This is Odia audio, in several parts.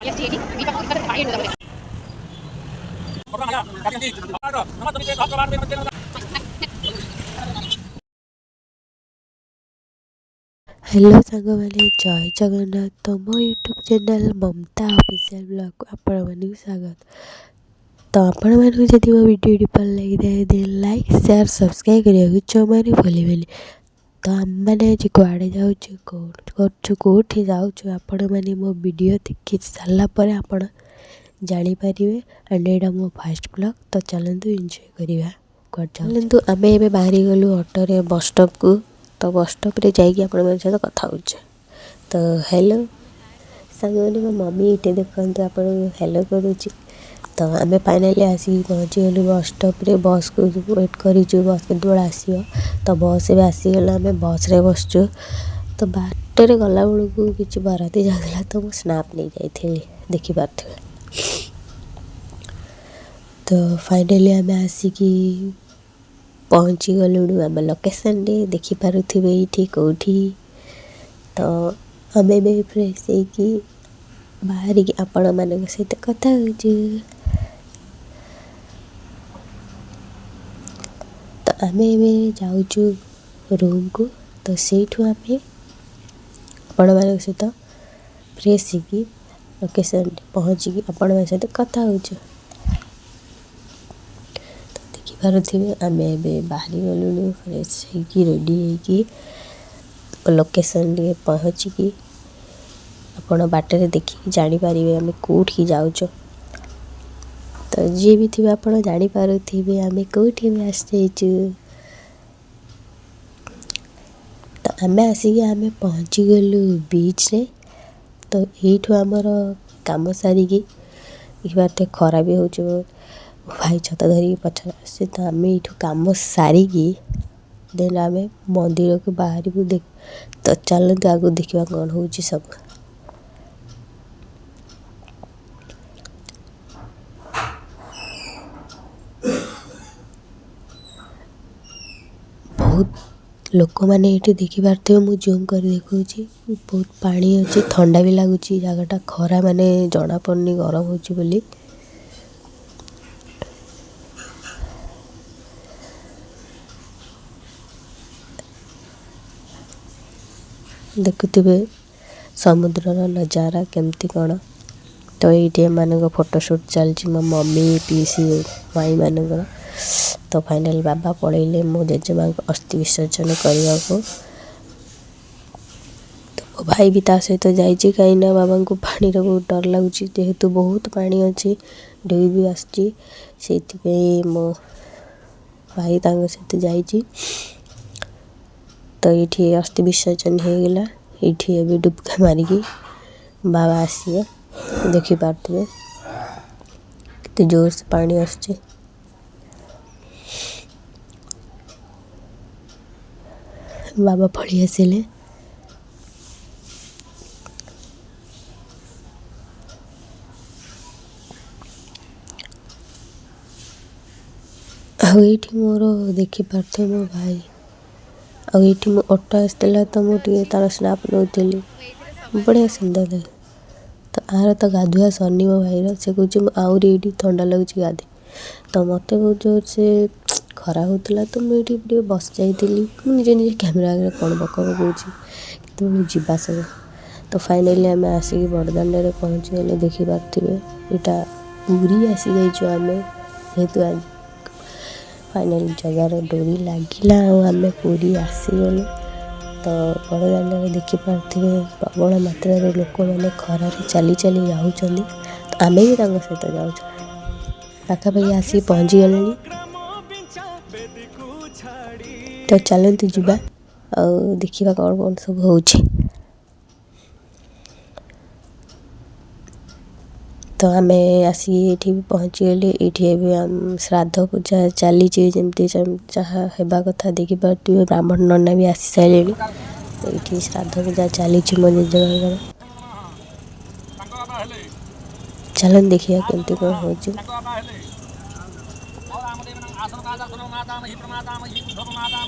ହ୍ୟାଲୋ ସାଙ୍ଗମାନେ, ଜୟ ଜଗନ୍ନାଥ। ତ ମୋ ୟୁଟ୍ୟୁବ୍ ଚ୍ୟାନେଲ୍ ମମତା ଅଫିସିଆଲ୍ ବ୍ଲଗ୍କୁ ଆପଣମାନଙ୍କୁ ସ୍ୱାଗତ। ତ ଆପଣମାନଙ୍କୁ ଯଦି ମୋ ଭିଡ଼ିଓଟି ଭଲ ଲାଗିଥାଏ, ଦେନ୍ ଲାଇକ୍, ସେୟାର, ସବସ୍କ୍ରାଇବ୍ କରିବାକୁ ଜମାରୁ ଭୁଲିବେନି। ତ ଆମେମାନେ ଆଜି କୁଆଡ଼େ ଯାଉଛୁ, କ'ଣ କରୁଛୁ, କେଉଁଠି ଯାଉଛୁ, ଆପଣମାନେ ମୋ ଭିଡ଼ିଓ ଦେଖି ସାରିଲା ପରେ ଆପଣ ଜାଣିପାରିବେ। ଆଣ୍ଡ ଏଇଟା ମୋ ଫାଷ୍ଟ ବ୍ଲଗ୍, ତ ଚାଲନ୍ତୁ ଏନ୍ଜୟ କରିବା। କୁଆଡ଼େ ଚାଲନ୍ତୁ, ଆମେ ଏବେ ବାହାରି ଗଲୁ ଅଟୋରେ ବସ୍ ଷ୍ଟପ୍କୁ। ତ ବସ୍ ଷ୍ଟପ୍ରେ ଯାଇକି ଆପଣମାନଙ୍କ ସହିତ କଥା ହେଉଛୁ। ତ ହ୍ୟାଲୋ ସାଙ୍ଗମାନେ, ମୋ ମମି ଏଇଠି ଦେଖନ୍ତୁ, ଆପଣଙ୍କୁ ହ୍ୟାଲୋ କରୁଛି। ତ ଆମେ ଫାଇନାଲି ଆସିକି ପହଞ୍ଚିଗଲୁ ବସ୍ ଷ୍ଟପ୍ରେ। ବସ୍କୁ ୱେଟ୍ କରିଛୁ, ବସ୍ କେତେବେଳେ ଆସିବ। ତ ବସ୍ ଏବେ ଆସିଗଲା, ଆମେ ବସ୍ରେ ବସିଛୁ। ତ ବାଟରେ ଗଲାବେଳକୁ କିଛି ବରାତି ଯାଉଥିଲା, ତ ମୁଁ ସ୍ନାପ୍ ନେଇଯାଇଥିଲି, ଦେଖିପାରୁଥିବେ। ତ ଫାଇନାଲି ଆମେ ଆସିକି ପହଞ୍ଚି ଗଲୁଣୁ ଆମ ଲୋକେସନ୍ରେ, ଦେଖିପାରୁଥିବେ ଏଇଠି କେଉଁଠି। ତ ଆମେ ଏବେ ଫ୍ରେଶ୍ ହେଇକି ବାହାରିକି ଆପଣମାନଙ୍କ ସହିତ କଥା ହେଉଛୁ। ତ ଆମେ ଏବେ ଯାଉଛୁ ରୁମ୍କୁ। ତ ସେଇଠୁ ଆମେ ଆପଣମାନଙ୍କ ସହିତ ଫ୍ରେଶ୍ ହେଇକି ଲୋକେସନ୍ରେ ପହଞ୍ଚିକି ଆପଣମାନଙ୍କ ସହିତ କଥା ହେଉଛୁ। ତ ଦେଖିପାରୁଥିବେ, ଆମେ ଏବେ ବାହାରି ଗଲୁଣୁ ଫ୍ରେଶ୍ ହେଇକି, ରେଡ଼ି ହେଇକି ଲୋକେସନ୍ରେ ପହଞ୍ଚିକି। ଆପଣ ବାଟରେ ଦେଖିକି ଜାଣିପାରିବେ ଆମେ କେଉଁଠିକି ଯାଉଛୁ। ତ ଯିଏ ବି ଥିବେ, ଆପଣ ଜାଣିପାରୁଥିବେ ଆମେ କେଉଁଠି ବି ଆସିଯାଇଛୁ। ତ ଆମେ ଆସିକି ଆମେ ପହଞ୍ଚିଗଲୁ ବିଚ୍ରେ। ତ ଏଇଠୁ ଆମର କାମ ସାରିକି ଦେଖିପାରୁଥିବେ, ଖରା ବି ହେଉଛି ବହୁତ। ଭାଇ ଛତା ଧରିକି ପଛରେ ଆସୁଛି। ତ ଆମେ ଏଇଠୁ କାମ ସାରିକି ଦେନ୍ ଆମେ ମନ୍ଦିରକୁ ବାହାରିବୁ। ଦେଖ, ତ ଚାଲନ୍ତୁ ଆଗକୁ ଦେଖିବା କ'ଣ ହେଉଛି ସବୁ। ବହୁତ ଲୋକମାନେ ଏଇଠି ଦେଖିପାରୁଥିବେ, ମୁଁ ଜୁମ୍ କରି ଦେଖାଉଛି। ବହୁତ ପାଣି ଅଛି, ଥଣ୍ଡା ବି ଲାଗୁଛି ଜାଗାଟା। ଖରା ମାନେ ଜଣାପଡ଼ୁନି ଗରମ ହେଉଛି ବୋଲି। ଦେଖୁଥିବେ ସମୁଦ୍ରର ନଜାରା କେମିତି କ'ଣ। ତ ଏଇଠି ଏମାନଙ୍କ ଫଟୋ ସୁଟ୍ ଚାଲିଛି, ମୋ ମମି, ପିଇସି, ମାଇଁମାନଙ୍କର। ତ ଫାଇନାଲି ବାବା ପଳେଇଲେ ମୋ ଜେଜେମାଙ୍କ ଅସ୍ଥି ବିସର୍ଜନ କରିବାକୁ। ତ ମୋ ଭାଇ ବି ତା ସହିତ ଯାଇଛି, କାହିଁକିନା ବାବାଙ୍କୁ ପାଣିରେ ବହୁତ ଡର ଲାଗୁଛି। ଯେହେତୁ ବହୁତ ପାଣି ଅଛି, ଢେଉ ବି ଆସୁଛି, ସେଇଥିପାଇଁ ମୋ ଭାଇ ତାଙ୍କ ସହିତ ଯାଇଛି। ତ ଏଇଠି ଅସ୍ଥି ବିସର୍ଜନ ହେଇଗଲା। ଏଇଠି ଏବେ ଡୁବକା ମାରିକି ବାବା ଆସିବେ। ଦେଖିପାରୁଥିବେ କେତେ ଜୋରସେ ପାଣି ଆସୁଛି। ବାବା ପଳେଇ ଆସିଲେ। ଆଉ ଏଇଠି ମୋର ଦେଖିପାରୁଥିବେ ମୋ ଭାଇ। ଆଉ ଏଇଠି ମୋ ଅଟୋ ଆସିଥିଲା, ତ ମୁଁ ଟିକେ ତାର ସ୍ନାପ୍ ନେଉଥିଲି। ବଢ଼ିଆ ସୁନ୍ଦର ଦେଖ। ତ ଆର ତ ଗାଧୁଆ ସରିନି ମୋ ଭାଇର। ସେ କହୁଛି ମୁଁ ଆହୁରି ଏଇଠି ଥଣ୍ଡା ଲାଗୁଛି, ଗାଧେ। ତ ମୋତେ ବହୁତ ଜୋରସେ ଖରା ହେଉଥିଲା, ତ ମୁଁ ଏଇଠି ଟିକେ ବସି ଯାଇଥିଲି। ମୁଁ ନିଜେ ନିଜେ କ୍ୟାମେରା ଆଗରେ କ'ଣ ବକ କହୁଛି, କେତେବେଳେ ଯିବା ସବୁ। ତ ଫାଇନାଲି ଆମେ ଆସିକି ବଡ଼ଦାଣ୍ଡରେ ପହଞ୍ଚିଗଲେ। ଦେଖିପାରୁଥିବେ, ଏଇଟା ପୁରୀ ଆସିଯାଇଛୁ ଆମେ। ଯେହେତୁ ଆଜି ଫାଇନାଲି ଜଗାର ଡୋରି ଲାଗିଲା ଆଉ ଆମେ ପୁରୀ ଆସିଗଲୁ। ତ ବଡ଼ଦାଣ୍ଡରେ ଦେଖିପାରୁଥିବେ, ପ୍ରବଳ ମାତ୍ରାରେ ଲୋକମାନେ ଖରାରେ ଚାଲି ଚାଲି ଯାଉଛନ୍ତି। ତ ଆମେ ବି ତାଙ୍କ ସହିତ ଯାଉଛୁ। ପାଖାପାଖି ଆସିକି ପହଞ୍ଚିଗଲେଣି। ତ ଚାଲନ୍ତୁ ଯିବା ଆଉ ଦେଖିବା କ'ଣ କ'ଣ ସବୁ ହେଉଛି। ତ ଆମେ ଆସିକି ଏଇଠି ବି ପହଞ୍ଚିଗଲେ। ଏଇଠି ଏବେ ଆମ ଶ୍ରାଦ୍ଧ ପୂଜା ଚାଲିଛି, ଯେମିତି ଯାହା ହେବା କଥା। ଦେଖିପାରୁଥିବେ, ବ୍ରାହ୍ମଣ ନନା ବି ଆସି ସାରିଲେଣି। ତ ଏଇଠି ଶ୍ରାଦ୍ଧ ପୂଜା ଚାଲିଛି ମୋ ଜେଜେମାଙ୍କର। ଚାଲନ୍ତୁ ଦେଖିବା କେମିତି କ'ଣ ହେଉଛି।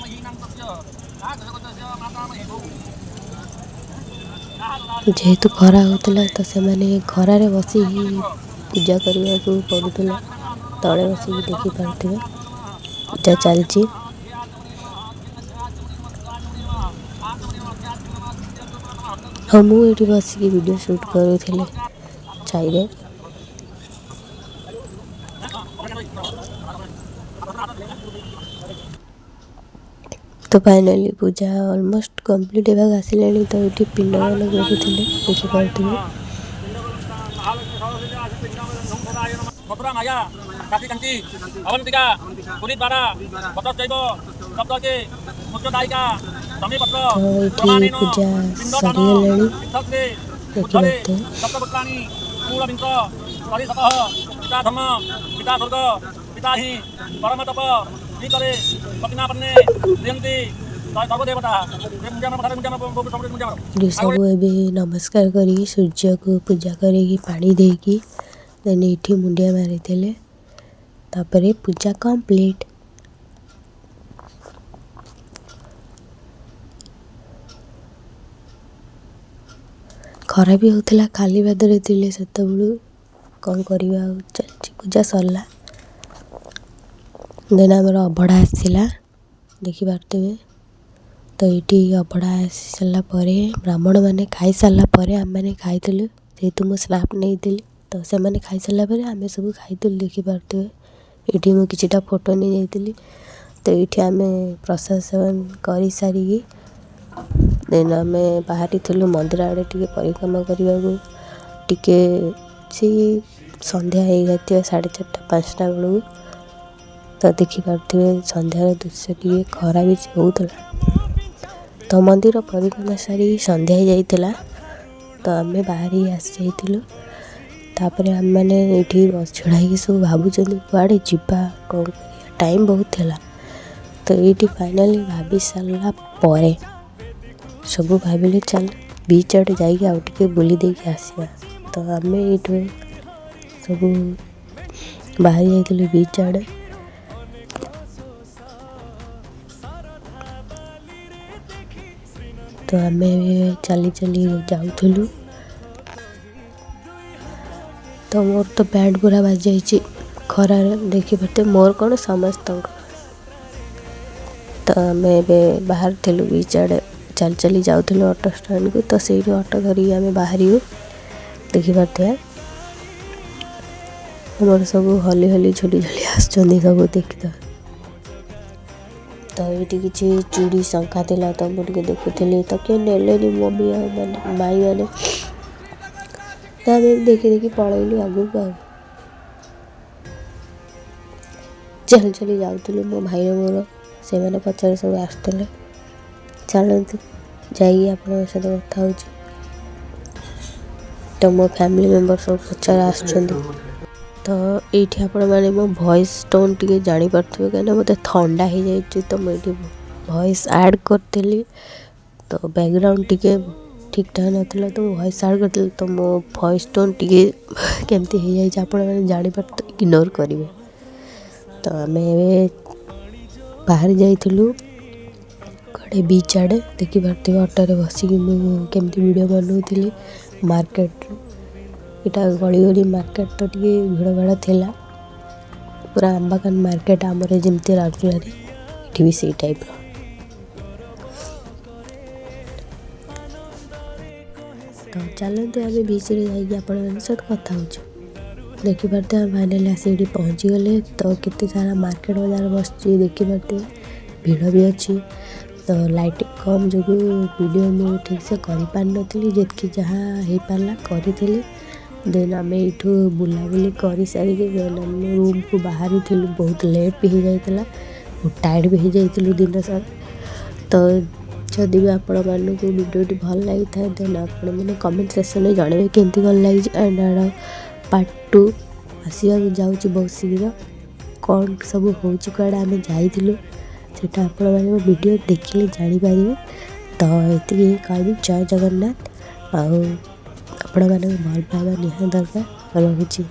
ଯେହେତୁ ଖରା ହେଉଥିଲା, ତ ସେମାନେ ଖରାରେ ବସିକି ପୂଜା କରିବାକୁ ପଡ଼ୁଥିଲା ତଳେ ବସିକି। ଦେଖିପାରୁଥିବେ, ପୂଜା ଚାଲିଛି। ଆଉ ମୁଁ ଏଇଠି ବସିକି ଭିଡ଼ିଓ ସୁଟ୍ କରୁଥିଲି ଛାଇରେ। ତ ଫାଇନାଲି ପୂଜା ଅଲମୋଷ୍ଟ କମ୍ପ୍ଲିଟ୍ ହେବାକୁ ଆସିଲାଣି। ତ ଏଇଠି ପିଣ୍ଡଦାନ କରୁଥିଲେ, ଦେଖିପାରୁଥିବେ। ମଥୁରା ମାୟା କାଶୀ କାଞ୍ଚି ଅବନ୍ତିକା ପୁରୀ ଦ୍ୱାରା ବତଶୈବ ଶବ୍ଦକେ ମୁଖ୍ୟଦାୟିକା। ତ ଏଇଠି ପୂଜା ସରିଗଲାଣି, ଦେଖିପାରୁଥିବେ। ସପ୍ତଗୋତ୍ରାଣୀ ମୂଳବିଂଶ ସରିଶତଃ ପିତା ଧର୍ମ ପିତା ସ୍ୱର୍ଗ ପିତା ହିଁ ପରମ ତପ କରେ ପ୍ରତିମାପନ୍ନେ ଦିଅନ୍ତି। ସବୁ ଏବେ ନମସ୍କାର କରିକି, ସୂର୍ଯ୍ୟକୁ ପୂଜା କରିକି, ପାଣି ଦେଇକି, ଦେନ୍ ଏଇଠି ମୁଣ୍ଡିଆ ମାରିଥିଲେ। ତାପରେ ପୂଜା କମ୍ପ୍ଲିଟ୍। ଖରା ବି ହେଉଥିଲା, ଖାଲି ପାଦରେ ଥିଲେ ସେତେବେଳୁ, କ'ଣ କରିବା ଆଉ, ଚାଲିଛି। ପୂଜା ସରିଲା, ଦେନ୍ ଆମର ଅବଢ଼ା ଆସିଲା, ଦେଖିପାରୁଥିବେ। ତ ଏଇଠି ଅବଢ଼ା ଆସି ସାରିଲା ପରେ, ବ୍ରାହ୍ମଣମାନେ ଖାଇସାରିଲା ପରେ ଆମେମାନେ ଖାଇଥିଲୁ। ଯେହେତୁ ମୁଁ ସ୍ନାପ୍ ନେଇଥିଲି, ତ ସେମାନେ ଖାଇସାରିଲା ପରେ ଆମେ ସବୁ ଖାଇଥିଲୁ। ଦେଖିପାରୁଥିବେ, ଏଇଠି ମୁଁ କିଛିଟା ଫଟୋ ନେଇଯାଇଥିଲି। ତ ଏଇଠି ଆମେ ପ୍ରସାଦ ସେବନ କରିସାରିକି ଦେନ୍ ଆମେ ବାହାରିଥିଲୁ ମନ୍ଦିର ଆଡ଼େ ଟିକେ ପରିକ୍ରମା କରିବାକୁ। ଟିକେ ସେଇ ସନ୍ଧ୍ୟା ହେଇଯାଇଥିବ, 4:30 5ଟା ବେଳକୁ। ତ ଦେଖିପାରୁଥିବେ ସନ୍ଧ୍ୟାର ଦୃଶ୍ୟ, ଟିକେ ଖରା ବି ହେଉଥିଲା। ତ ମନ୍ଦିର ପରିକ୍ରମା ସାରି ସନ୍ଧ୍ୟା ହେଇଯାଇଥିଲା, ତ ଆମେ ବାହାରି ଆସିଯାଇଥିଲୁ। ତାପରେ ଆମେମାନେ ଏଇଠି ଛିଡ଼ା ହେଇକି ସବୁ ଭାବୁଛନ୍ତି କୁଆଡ଼େ ଯିବା, କ'ଣ କରିବା, ଟାଇମ୍ ବହୁତ ଥିଲା। ତ ଏଇଠି ଫାଇନାଲି ଭାବି ସାରିଲା ପରେ ସବୁ ଭାବିଲେ, ଚାଲ ବିଚ୍ ଆଡ଼େ ଯାଇକି ଆଉ ଟିକେ ବୁଲି ଦେଇକି ଆସିବା। ତ ଆମେ ଏଇଠୁ ସବୁ ବାହାରି ଯାଇଥିଲୁ ବିଚ୍ ଆଡ଼େ। ତ ଆମେ ଚାଲି ଚାଲି ଯାଉଥିଲୁ। ତ ମୋର ତ ପ୍ୟାଣ୍ଟ ପୁରା ବାଜିଯାଇଛି ଖରାରେ, ଦେଖିପାରୁଥିବେ, ମୋର କ'ଣ ସମସ୍ତଙ୍କର। ତ ଆମେ ଏବେ ବାହାରିଥିଲୁ ବିଚ୍ ଆଡ଼େ, ଚାଲି ଚାଲି ଯାଉଥିଲୁ ଅଟୋ ଷ୍ଟାଣ୍ଡକୁ। ତ ସେଇଠୁ ଅଟୋ ଧରିକି ଆମେ ବାହାରିବୁ। ଦେଖିପାରୁଥିବେ, ଆମର ସବୁ ହଲି ହଲି ଝୁଲି ଝୁଲି ଆସୁଛନ୍ତି ସବୁ ଦେଖିତ। ତ ଏଇଠି କିଛି ଚୁଡ଼ି ଶଙ୍ଖା ଥିଲା, ତ ମୁଁ ଟିକେ ଦେଖୁଥିଲି। ତ କିଏ ନେଲେନି, ମମି ଆଉ ମାନେ ମାଇ ମାନେ। ତ ଆମେ ଦେଖି ଦେଖି ପଳେଇଲୁ ଆଗକୁ। ଆଉ ଚାଲି ଚାଲି ଯାଉଥିଲୁ ମୋ ଭାଇର ମୋର, ସେମାନେ ପଛରେ ସବୁ ଆସୁଥିଲେ। ଚାଲନ୍ତୁ, ଯାଇକି ଆପଣଙ୍କ ସହିତ କଥା ହେଉଛି। ତ ମୋ ଫ୍ୟାମିଲି ମେମ୍ବର ସବୁ ପଛରେ ଆସୁଛନ୍ତି। ତ ଏଇଠି ଆପଣମାନେ ମୋ ଭଏସ୍ ଟୋନ୍ ଟିକେ ଜାଣିପାରୁଥିବେ, କାହିଁକିନା ମୋତେ ଥଣ୍ଡା ହେଇଯାଇଛି। ତ ମୁଁ ଏଇଠି ଭଏସ୍ ଆଡ଼୍ କରିଥିଲି। ତ ବ୍ୟାକଗ୍ରାଉଣ୍ଡ ଟିକେ ଠିକ୍ଠାକ୍ ନଥିଲା, ତ ମୁଁ ଭଏସ୍ ଆଡ଼୍ କରିଥିଲି। ତ ମୋ ଭଏସ୍ ଟୋନ୍ ଟିକେ କେମିତି ହେଇଯାଇଛି, ଆପଣମାନେ ଜାଣିପାରୁଥିବେ, ଇଗ୍ନୋର୍ କରିବେ। ତ ଆମେ ଏବେ ବାହାରି ଯାଇଥିଲୁ କୁଆଡ଼େ, ବିଚ୍ ଆଡ଼େ। ଦେଖିପାରୁଥିବେ, ଅଟୋରେ ବସିକି ମୁଁ କେମିତି ଭିଡ଼ିଓ ବନାଉଥିଲି। ମାର୍କେଟରୁ ଏଇଟା ଗଳି ଗଳି ମାର୍କେଟ, ତ ଟିକେ ଭିଡ଼ ଭାଡ଼ ଥିଲା। ପୁରା ଆମ୍ବାକାନ ମାର୍କେଟ ଆମର ଯେମିତି ରାଉରକେଲାରେ, ଏଠି ବି ସେଇ ଟାଇପ୍ର। ତ ଚାଲନ୍ତୁ, ଆମେ ବିଚ୍ରେ ଯାଇକି ଆପଣମାନଙ୍କ ସହିତ କଥା ହେଉଛୁ। ଦେଖିପାରୁଥିବେ, ଆମେ ଫାଇନାଲି ଆସି ଏଇଠି ପହଞ୍ଚିଗଲେ। ତ କେତେ ସାରା ମାର୍କେଟ ବଜାର ବସିଛି, ଦେଖିପାରୁଥିବେ, ଭିଡ଼ ବି ଅଛି। ତ ଲାଇଟ୍ କମ୍ ଯୋଗୁଁ ଭିଡ଼ିଓ ମୁଁ ଠିକ୍ସେ କରିପାରିନଥିଲି, ଯେତିକି ଯାହା ହେଇପାରିଲା କରିଥିଲି। ଦେନ୍ ଆମେ ଏଇଠୁ ବୁଲାବୁଲି କରିସାରିକି ଦେନ୍ ଆମେ ରୁମ୍କୁ ବାହାରିଥିଲୁ। ବହୁତ ଲେଟ୍ ବି ହେଇଯାଇଥିଲା, ବହୁତ ଟାୟାର୍ଡ଼ ବି ହେଇଯାଇଥିଲୁ ଦିନ ସାରା। ତ ଯଦି ବି ଆପଣମାନଙ୍କୁ ଭିଡ଼ିଓଟି ଭଲ ଲାଗିଥାଏ, ଦେନ୍ ଆପଣମାନେ କମେଣ୍ଟ ସେକ୍ସନରେ ଜଣାଇବେ କେମିତି କ'ଣ ଲାଗିଛି। ଆଣ୍ଡ ଆର ପାର୍ଟ 2 ଆସିବାକୁ ଯାଉଛି ବହୁତ ଶୀଘ୍ର। କ'ଣ ସବୁ ହେଉଛି, କୁଆଡ଼େ ଆମେ ଯାଇଥିଲୁ, ସେଇଟା ଆପଣମାନେ ମୋ ଭିଡ଼ିଓ ଦେଖିଲେ ଜାଣିପାରିବେ। ତ ଏତିକି କହିବି, ଜୟ ଜଗନ୍ନାଥ। ଆଉ ଆପଣମାନଙ୍କୁ ଭଲ ପାଇବା ନିହାତି ଦରକାର। ରହୁଛି।